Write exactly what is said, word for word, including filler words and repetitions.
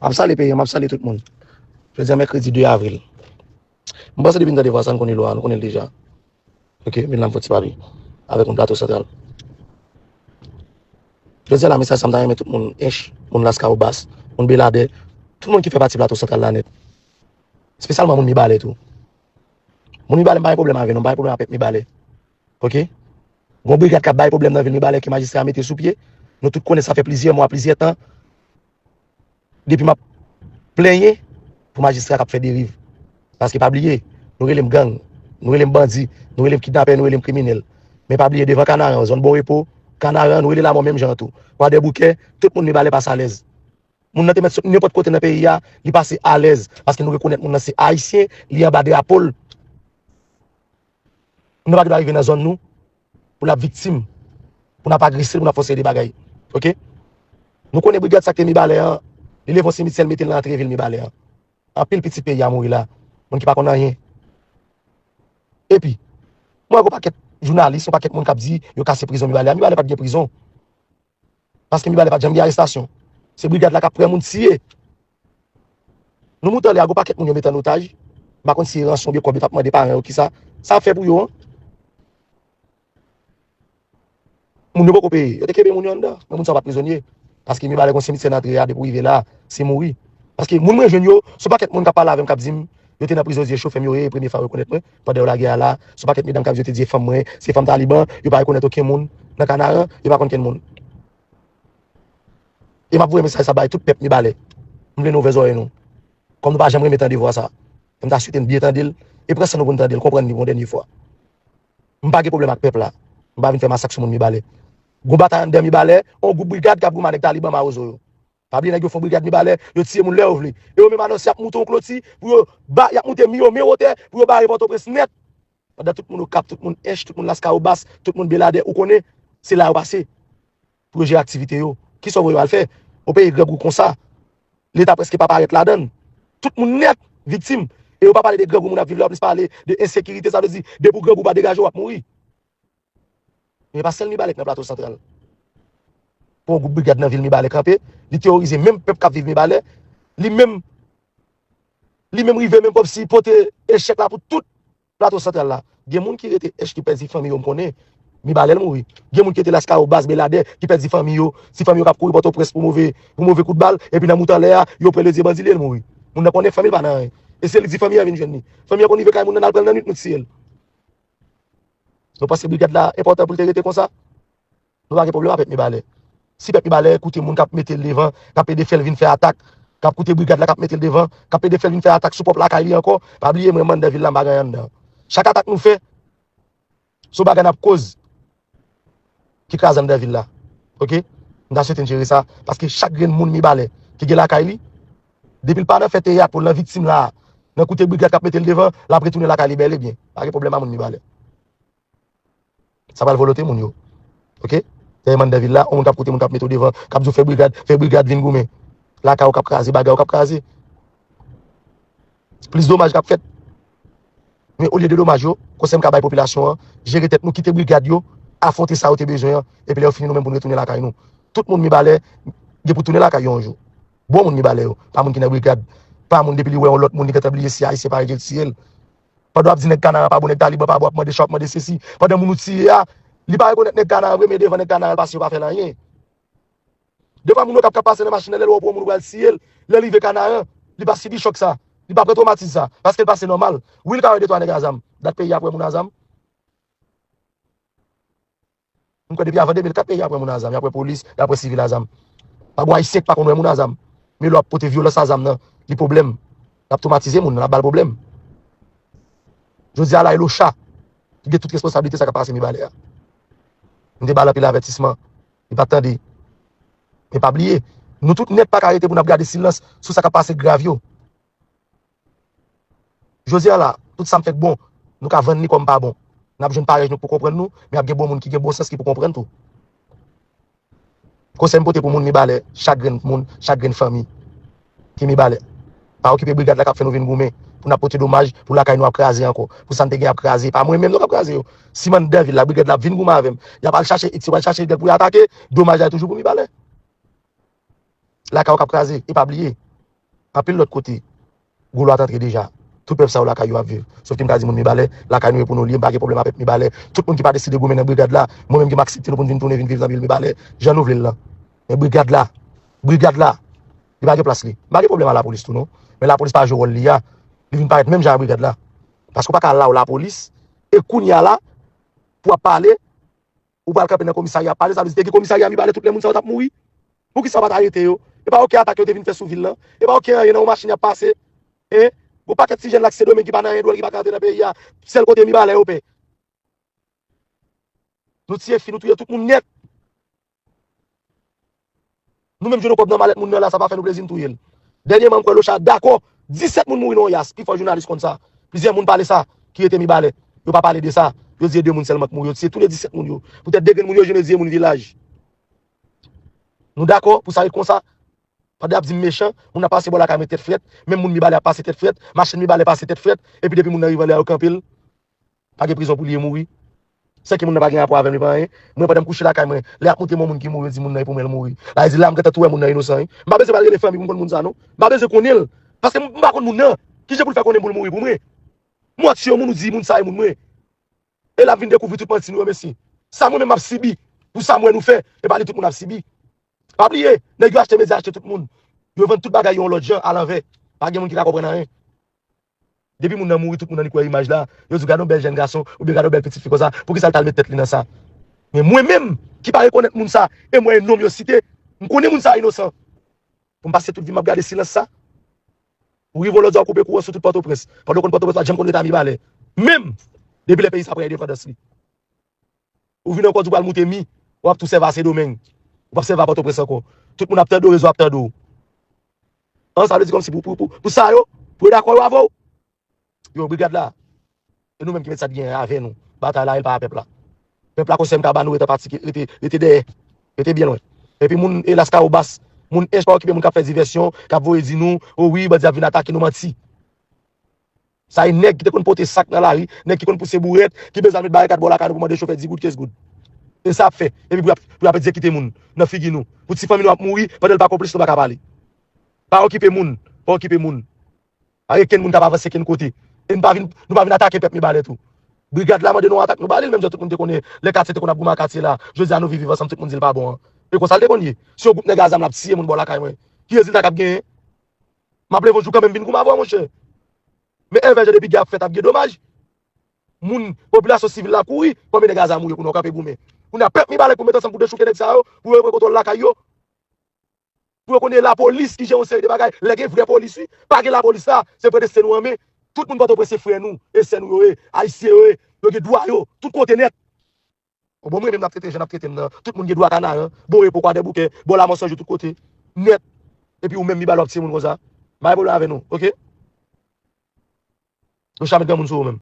M ap salye peyi an, m ap salye tout moun. Jodi a mèkredi de avril. M panse depi n tande vwa sa, n konnen lwa, nou konnen l deja. Ok, vin la m fè ti pale avèk moun Plato Santral. Jodi a la, mesaj sa m ta renmen tout moun, Ench, moun Laskawobas, moun Beladè, tout moun ki fè pati Plato Santral la nèt. Espesyalman moun Mibalè tou. Moun Mibalè, m pa gen pwoblèm avè nou, m pa gen pwoblèm ak pèp Mibalè. Ok? Gon brigad k ap bay pwoblèm nan vil Mibalè ke majistra mete sou pye. Nou tout konnen sa fè plizyè mwa, plizyè tan. Depi m ap plenyen pou majistra k ap fè deriv. Paske pa bliye, nou rele m gang, nou rele m bandi, nou rele m kidnapè, nou rele m kriminèl. Men pa bliye devan Kanaran, zòn Bon Repo, Kanaran, nou rele Lamò menm jan an tou. Kwadèboukè, tout moun Mibalè pase alèz. Moun nan te mèt sot nenpòt kote nan peyi a, li pase alèz. Paske nou rekonèt moun nan se Ayisyen, li anba drapo l. Moun nan pa gen dwa rive nan zòn nou pou l ap viktim, pou n ap agrese l, pou n ap fè yon seri de bagay. Ok? Nou konnen brigad sa k te Mibalè an, li leve yon simityè, l mete l nan antre vil Mibalè an. Anpil pitit peyi a mouri la. Moun ki pa konn anyen. Epi, mwen wè gon pakèt jounalis, yon pakèt moun k ap di yo kase prizon Mibalè a. Mibalè pa t gen prizon. Paske Mibalè pa t janm gen arestasyon. Se brigad la k ap pran moun tiye. Nou moute anlè a, gon pakèt moun yo mete an otaj. M pa konn si se ranson oubyen kòb yo t ap mande paran yo, kisa. Sa ap fè pou yo, an? Moun yo poko peye. Yo te kenbe moun yo anndan. Men moun sa yo pa t prizonye. Paske Mibalè gon simityè nan antre a, depi w rive la, se mouri. Paske moun mwen jwenn yo, se yon pakèt moun k ap pale avè m, k ap di m, yo te nan prizon Zye Cho, fè m yo ye, premye fwa yo rekonèt mwen, pandan yo lage a la, se yon pakèt medam k ap di yo te di e fanm mwen, se fanm Taliban, yo pa rekonèt okenn moun nan Kanaran, yo pa konn kenn moun. E m ap voye mesaj sa bay tout pèp Mibalè. M vle nou ouvè zòrèy nou. Kòm nou pa janm renmen tande vwa sa, m ta swete n byen tande l, e pran san nou pou n tande l, konprann li yon dènye fwa. M pa gen pwoblèm ak pèp la. M pa vin fè masak sou moun Mibalè. Gon batay anndan Mibalè, yon gwoup brigad k ap goumen ak nèg Taliban mawozo yo. Pa bliye nèg yo fè yon brigad Mibalè, yo tiye moun lè yo vle. E yo menm anonse y ap moute yon kloti pou yo ba, y ap moute mi yo men wotè pou yo bare Pòtoprens nèt. Pandan tout moun Okap, tout moun Ench, tout moun Laskawobas, tout moun Beladè, ou konnen, se la yo pase pou yo jere aktivite yo. Kisa w voye yo al fè? Yon peyi grangou konsa, Leta prèske pa parèt ladan l. Tout moun nèt viktim. E yo pa pale de grangou moun ap viv la, yo plis pale de ensekirite, sa vle di, depi w grangou pa degaje w, w ap mouri. Men pa sèl Mibalè k nan Plato Santral. Pou yon gwoup brigad nan vil Mibalè kanpe, li teworize menm pèp k ap viv Mibalè, li menm, li menm rive menm kòmsi pote echèk la pou tout Plato Santral la. Gen moun ki rete Ench ki pèdi fanmi yo, m konnen. Mibalè l mouri. Gen moun ki rete Laskawobas, Beladè, ki pèdi fanmi yo. Ti fanmi yo k ap kouri Pòtoprens pou move, pou move kout bal. Epi nan moute anlè a, yo pran l, yo di e bandi li ye, l mouri. Moun nan konnen fanmi l pa nan anyen. E se li k di fanmi an vin jwenn li. Fanmi an konn rive kay moun nan, al pran l nan nwit, nou tiye l. Nou panse brigad la enpòtan pou l te rete konsa? Nou pa gen pwoblèm ak pèp Mibalè. Si pèp Mibalè koute moun k ap mete l devan, k ap plede fè l vin fè atak, k ap koute brigad la k ap mete l devan, k ap plede fè l vin fè atak sou pwòp lakay li ankò, pa bliye mwen, m anndan vil la, m pa gen anyen anndan. Chak atak nou fè, se yon bagay n ap koz ki kraze anndan vil la. Ok? M ta swete n jere sa, paske chak grenn moun Mibalè ki gen lakay li, depi l pa nan fè teyat pou l nan viktim la, nan koute brigad k ap mete l devan, l ap retounen lakay li bèl e byen. Pa gen pwoblèm ak moun Mibalè. Sa pral volonte moun yo. Ok? Dèyè m anndan vil la, yon moun k ap koute moun k ap mete w devan, k ap di w fè brigad, fè brigad vin goumen. Lakay ou k ap kraze, bagay ou k ap kraze. Plis domaj k ap fèt. Men olye de domaj yo, konsèy m ka bay popilasyon an, jere tèt nou, kite brigad yo afwonte sa yo te bezwen an, epi lè yo fini nou menm pou n retounen lakay nou. Tout moun Mibalè gen pou tounen lakay yo yon jou. Bon moun Mibalè yo, pa moun ki nan brigad, pa moun depi li wè yon lòt moun li gentan bliye si se Ayisyen parèy ke l tiye l. Pandan w ap di nèg Kanaran pa bon, nèg Taliban pa bon, w ap mande chan, w ap mande sesi. Pandan moun ou tiye a, li pa rekonèt nèg Kanaran vre, men devan nèg Kanaran l pase, yo pa fè l anyen. Defwa moun Okap k ap pase nan machin nan, lè l wè w pran moun ou pral tiye l, lè l rive Kanaran, li pa sibi chòk sa, li pa pran twomatiz sa, paske l pase nòmal. Wi, l ka wè de twa nèg a zam. Dat peyi a ap wè moun a zam. M kwè depi avan de mil kat peyi a ap wè moun a zam, y ap wè polis, y ap wè sivil a zam. Pa gon Ayisyen k pa konn wè moun a zam. Men lè w ap pote vyolans a zam nan, li pwoblèm. L ap twomatize moun nan, l ap ba l pwoblèm. Jodi a la, e Locha ki gen tout responsablite sa k ap pase Mibalè a. M te ba l anpil avètisman, li pa t tande. Men pa bliye, nou tout nèt pa ka rete pou n ap gade silans sou sa k ap pase grav yo. Jodi a la, tout sa m fè k bon, nou ka vann li kòm pa bon. N ap jwenn parèy nou k pou konprann nou, men ap gen bon moun ki gen bon sans ki pou konprann tou. Konsèy m pote pou moun Mibalè, chak grenn moun, chak grenn fanmi ki Mibalè. Pa okipe brigad la k ap fè nou vin goumen pou n ap pote domaj, pou lakay nou ap kraze ankò, pou sa n te gen ap kraze. Pa mwen menm non k ap kraze yo. Si m anndan vil la, brigad la ap vin goumen avè m. Y ap al chache X, yo pral chache Y pou y atake, domaj la toujou pou Mibalè. Lakay ou k ap kraze, e pa bliye, Anpil lòt kote, gwo lwa t antre deja. Tout pèp sa yo lakay yo ap viv. Sòf ke m ka di moun Mibalè, lakay nou e pou nou li ye, m pa gen pwoblèm a pèp Mibalè. Tout moun ki pa deside goumen nan brigad la, mwen menm ke m aksepte nou pou n vin tounen vin viv nan vil Mibalè, jan nou vle l lan. Men brigad la, brigad la, li pa gen plas li. M pa gen pwoblèm a lapolis tou non. Men lapolis pa jwe wòl li a. Li vin parèt menm jan a brigad la. Paske w pa ka allow lapolis, e kounye a la, pou w ap pale, ou pral kanpe nan komisarya ap pale, sa vle di te gen komisarya Mibalè tout lè moun sa yo t ap mouri. Poukisa w pa t arete yo? E pa okenn atak yo te vin fè sou vil lan. E pa okenn anyen nan yon machin y ap pase. Hein? Gon pakèt ti jèn la ki Sendomeng ki pa nan anyen dwòl ki pa ka antre nan peyi a. Sèl kote Mibalè yo pè. Nou tiye fi, nou touye tout moun nèt. Nou menm jwenn yon kòb nan malèt moun nan la, sa pa fè nou plezi, n touye l. Dènyèman, m kwè Locha dakò, disèt moun mouri nan yon yas, pifò jounalis konn sa. Plizyè moun pale sa, ki rete Mibalè. Yo pa pale de sa. Yo di e de moun sèlman k mouri, yo tiye tou le disèt moun yo. Poutèt de grenn moun yo jwenn, yo di e moun vilaj. Nou dakò pou sa ret konsa? Pandan y ap di m mechan, moun nan pase bò lakay mwen tèt frèt, menm moun Mibalè ap pase tèt frèt, machin Mibalè pase tèt frèt, epi depi moun nan rive anlè a yo kanpe l, pa gen prizon pou li ye mouri. San ke moun nan pa gen rapò avè m, li pa anyen. Mwen, pandan m kouche lakay mwen, lè y ap montre m yon moun ki mouri, yo di moun nan e pou mwen l mouri. Sa vle di la, m gentan tou wè moun nan inosan, wi. M pa bezwen pral rele fanmi pou m konn moun sa, non. M pa bezwen konnen l. Paske m, m pa konn moun nan. Ki jan pou l fè konnen pou l mouri pou mwen? M wè w tiye yon moun, ou di moun sa e moun mwen. E l ap vin dekouvri tout manti nou yo, mesye. Sa mwen menm m ap sibi, pou sa m wè nou fè, e pa li tout moun ap sibi. Pa bliye, nèg yo achte medya, achte tout moun. Yo vann tout bagay yo yon lòt jan, alanvè. Pa gen moun ki ka konprann anyen. Depi moun nan mouri, tout moun annik wè imaj la. Yo di, "Gade yon bèl jèn gason, oubyen gade yon bèl pitit fi konsa, poukisa l t al met tèt li nan sa?" Men mwen menm, ki pa rekonèt moun sa, e m wè non m yo site, m konnen moun sa inosan. Pou m pase tout vi m ap gade silans sa? Ou rive yon lòt di w ap koupe kouran sou tout Pòtoprens, pandan w konn Pòtoprens pa janm konn rete a Mibalè. Menm depi lè peyi sa pran endepandans li. Ou vin ankò di w pral moute mi, w ap tou sèvi a Sendomeng. Ou p ap sèvi a Pòtoprens ankò. Tout moun ap tande w, rezo ap tande w. An, sa vle di kòmsi pou, pou, pou, pou sa yo, pou yo dakò yo avè w. Yo, brigad la, e nou menm ki met sa t genyen avè nou. Batay la, e l pa a pèp la. Pèp la konsèy m ka ba nou rete an pati, rete, rete dèyè. Rete byen lwen. Epi moun e Laskawobas, moun ench pa okipe moun k ap fè divèsyon, k ap voye di nou, o wi, bandi ap vin atake nou, manti. Sa e nèg ki te konn pote sak nan lari, nèg ki konn pouse bourèt, ki bezwen al met barikad bò lakay nou pou mande chofè dis goud, kenz goud. E sa ap fè. Epi pou y ap, pou y ap egzekite moun nan figi nou. Pou ti fanmi nou ap mouri, pandan l pa konplis, nou pa ka pale. Pa okipe moun. Pa okipe moun. Pa gen kenn moun k ap avanse kenn kote. E nou pa vin, nou pa vin atake pèp Mibalè tou. Brigad la mande nou atak, nou ba li l, menm jan tout moun te konnen lè katye te konn ap goumen ak katye la. Jodi a nou viv, viv ansanm, tout moun di l pa bon an. E konsa l te konn ye. Si yon gwoup nèg a zam l ap tiye moun bò lakay mwen, ki rezilta k ap genyen? M ap leve yon jou kanmenm vin goumen avè w, monchè. Men envè jan depi gè ap fèt, ap gen domaj. Moun, popilasyon sivil la kouri, konbyen nèg a zam ou ye kounye a w kanpe goumen? Kounye a pèp Mibalè pou met ansanm pou dechouke nèg sa yo, pou yo repran kontwòl lakay yo. Pou yo konnen lapolis ki jere yon seri de bagay. Lè gen vrè polis, wi. Pa gen lapolis la, se pran desten nou an men. Tout moun Pòtoprens se frè nou, e sè nou yo ye, ayisyen yo ye, yo gen dwa yo, tout kote nèt. Bon, mwen menm n ap trete jan n ap trete m nan. Tout moun gen dwa Kanaran, bò repo Kwadèboukè, bò Lamò San Jou, tout kote. Nèt. Epi ou menm Mibalè w ap tiye moun konsa. M pa gen pwoblèm avè nou, oke? Locha met granmoun sou ou menm.